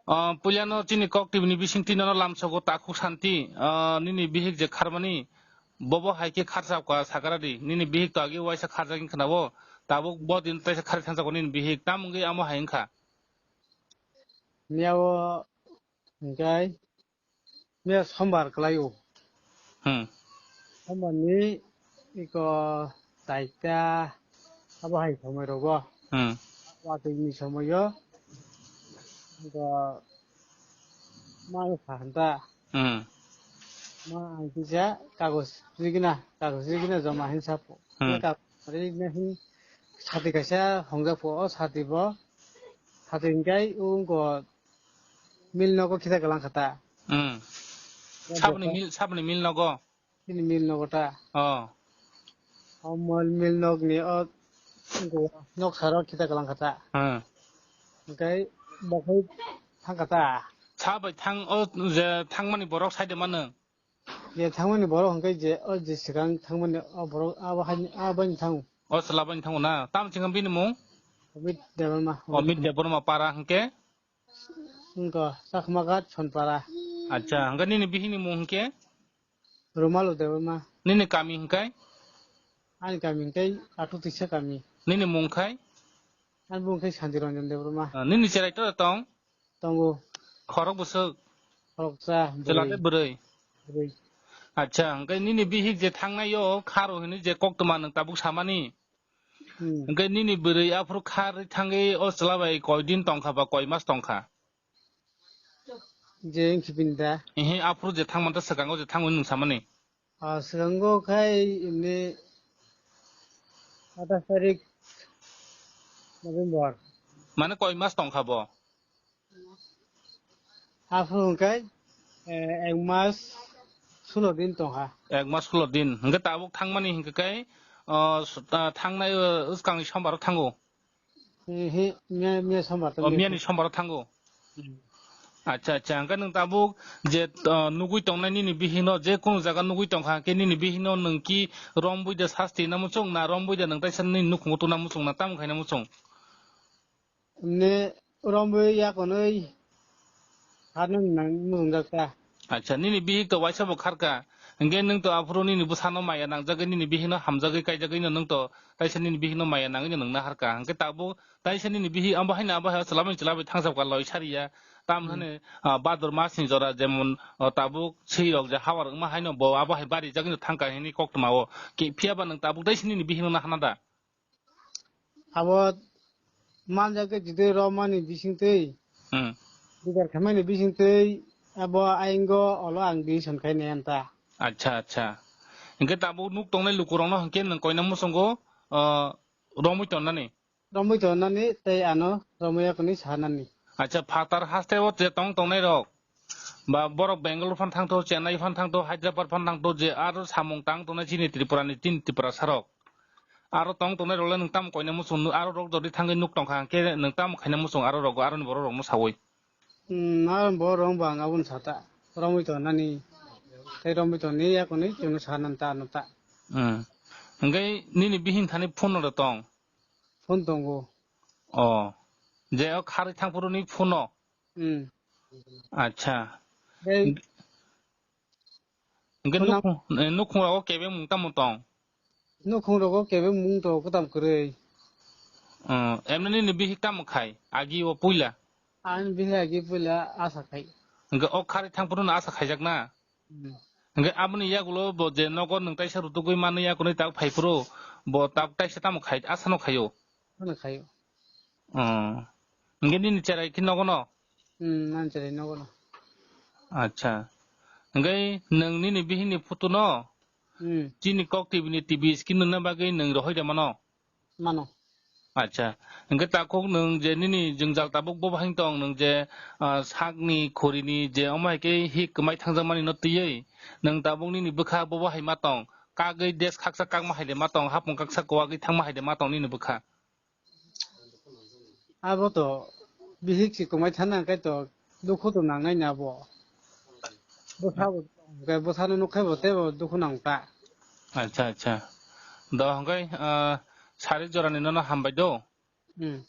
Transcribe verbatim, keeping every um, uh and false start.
Ah, puilano chini Kok T V ni bisingtwi nono lamsogo takhuk santi, ah, nini bihik je kharmani, bobo hai khe kharsa kha sakara di. Nini bihik to agi waisa kharjak wngkha na bo, tabuk bo din taisa kharwi thangjago nini bihik. Tam wngwi amo hai wngkha? Miyao hingkai, miya sombar kwlaio. Hmm. Sombar ni iko taita abo hai somoi rogo. Hmm. Watwi ni somoio iko ma sahanta. Hmm. Ma ang kisa kagos rigina, kagos rigina joma hin sapo. Hmm. Kagos rigina hin sati kaisa hongjapo, o sati bo. Sati hingkai ungko mil nogo khita kalang khata. Hmm. Ya, saboni beta. Mil, saboni mil nogo? Chini mil nogo ta. Oh. O mil, mil nog ni o ungko nok saro khita kalang khata. Hmm. Hingkai bokhoi thang khata. Sabai thang o je thangmani borok saide mano? Je thangmani borok hingkai je o je swkang thangmani o borok abo hai, abo ni thango. O chwla bai thango na? Tamo chwngkha bini mung? Omit Debbarma. Omit Debbarma para hingke? Wngkha, Chakma Ghat, Sonpara. Acha, hingke nini bihini mung hingke? Rumalu Debbarma. Nini kami hingke? Ani kami hingke Atu Tisa kami. Nini mung khai? Ani mung khai Santi Ranjan Debbarma. Ah, nini cherai to tong? Tongo. Khorok bwswk? Khoroksa, chwla bwrwi. Tei bwrwi? Bwrwi. Acha, hingke nini bihik je thangnai o kharo hini je koktwma nwng tabuk samani? Hmm. Hingke nini bwrwi aphuru kharwi thangwi o chwla bai koi din tongkha ba koi mas tongkha? Je wngkhe bini da. Ehe, aphuru je thangmanta swkango je thangwi nwng samani? Ah, swkango khai imni athais tarik November. Mane koi mas tongkha bo? Aphuru hwnkhe, eh, ek mas sulo din tongkha. Ek mas sulo din. Hwnkhe tabuk thangmani hwnkhe kai, ah, s-, ah, thangnai, ah, swkangni sombaro thango? Ehe, miya, miya sombar to. Oh, miya miyani sombaro thango? Hmm. Acha, acha. Hwnkhe nwng tabuk je, ah, nugui tongnai nini bihikno, je kunu jaga nugui tongkha, hwnkhe nini bihikno nwng ki rombui de sasti na muchung, na rombui de nwng taisa nini nukhungo tuna muchung, na tamo khaina muchung? Himne romwi yakonwi harnani nang muchungjak ta. Acha, nini bihik to waisa bo kharka. Hingke nwng to aphuru nini bwsano maya nangjagwi, nini bihikno hamjagwi kaijagwino nwng to taisa nini bihikno maya nangwino nwng naharka. Hingke tabuk taisa nini bihik abo haino abo hai chwlamwi chwlamwi thangsabkha loi sariya. Tam Hmm. hane, ah, Badur masni jora jemon, ah, tabuk swirok je hawar wngma haino bo abo hai barijagwino thangkha hini koktwmao. Ke, phiyaba nwng tabuk taisa nini bihikno nahana da? Abo manjak khe jidui romani bisingtwi, Hmm. bidar khaimani bisingtwi abo ayingo olo ang decision khainai anta. Acha, acha. Hingke tabuk nuk tongnai lukurokno hingke nwng koina muchungo, ah, romwi tonnani? Romwi tonnani tei ano romwi yakuni sanani. Acha, phatar hasteo je tong tongnai rok. Ba borok Bangalore phan thangtho, Chennai phan thangtho, Hyderabad phan thangtho, je aro samung tang tongnai chini Tripura ni, chini Tiprasa rok. Aro tong tongnai rok le nwng tamo koina muchung, aro rok jodi thangwi nuk tongkha, hwnkhe nwng tamo khaina muchung aro rogo, aroni borok rokno sawi? Hmm, aroni borok rok bang aboni sata. Romwi tonnani. Tei romwi tonni yakuni chwngno sanani ta ano ta. Hmm. Hwnkhe nini bihik thani phone no tong? Phone tongo. Oh. Je o kharwi thangphuru ni phone no? Hmm. Acha. Tei Hingke phone nam- nukhung, eh, nukhung rogo kebe mung tamo tong? Nukhung rogo kebe mung to kwtam kwrwi. Oh, emne nini bihik tamo khai? Agi o puila? Ani bihik agi puila asa khai. Hingke o kharwi thangphuru no asa khaijak na? Hmm. Hingke aboni yagulo bo je nogo nwng taisa rutugwi manwi yakunwi tabuk phaiphuru bo tabuk taisa tamo khai, asano khaio? Ano khaio. Oh. Hingke nini cherai khe nogo no? Hmm, nang cherai nogo no. Acha. Hingke nwng nini bihikni photo no Hmm. chini Kok T V ni T V screen nuna bagwi nwng rohoi de mano? Mano. Acha. Hingke takhuk nwng je nini jwngjal tabuk bo bahai tong nwng je, ah, sakni khorini je omo hai khe hik kwmai thangjakmani no twiwi nwng tabuk nini bwkha bo bahai ma tong. Kagwi desh khaksa kakma hai de ma tong, hapung kaksa kwagwi thangma hai de ma tong nini bwkha. Abo to bihik si kwmai thana khe to dukhu to nangnai na bo. Bwsa bo, bwsa no nuk khe bo tebo dukhu nang ta. Acha, acha. Do hwnkhe, ah, sari jorani nono hambai do. Hmm.